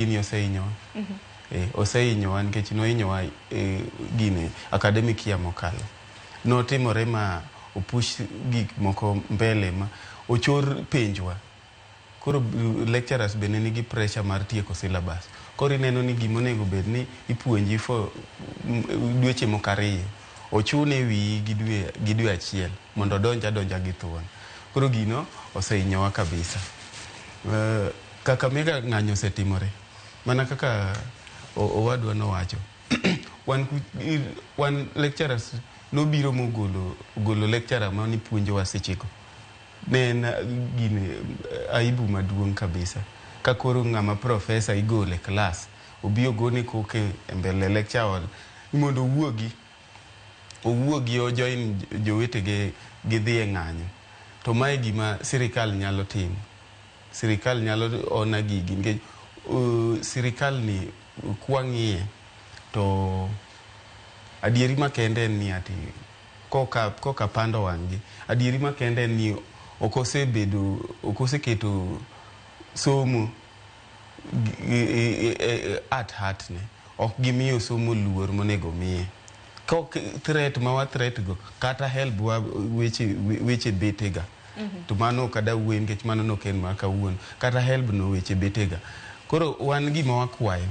Gini osehinyowa. Osehinyowa nikech nohinyowa gine academic year mokalo. Notimore ma opush gik moko mbele ma ochor penjwa. Koro lecturers bende nigi pressure mar tieko syllabus. Koro ineno ni gima onego bed ni ipuonji for dweche moko 2 ochune e wiyi gi dwe achiel mondo odonj adonja gi thuon. Koro gino osehinyowa kabisa. Kakamega ng'anyo osetimore mana kaka owadwa nowacho. Wan lecturers nobiro mogolo ogolo lecturer mane puonjowa sechego. Ne en gine aibu maduong' kabisa. Ka koro ng'ama professor igolo e class obi ogone koko e mbele lecture hall mondo owuogi owuogi o join jowetege gidhi e ng'anyo. To mae gima sirikal nyalo timo. Sirikal nyalo ona gigi nikech sirikal ni kwang'iye to adieri makende en ni ati koka pando wang' gi adieri makende en ni ok osebedo ok oseketo somo at heart ne ok gimiyo somo luor monego miye. Kok threat ma wa threat go kata HELB wa weche betega. To mano ok ada wuoye nikech mano nok en ma kawuono. Kata HELB no weche betega. Koro wan gima wakwayo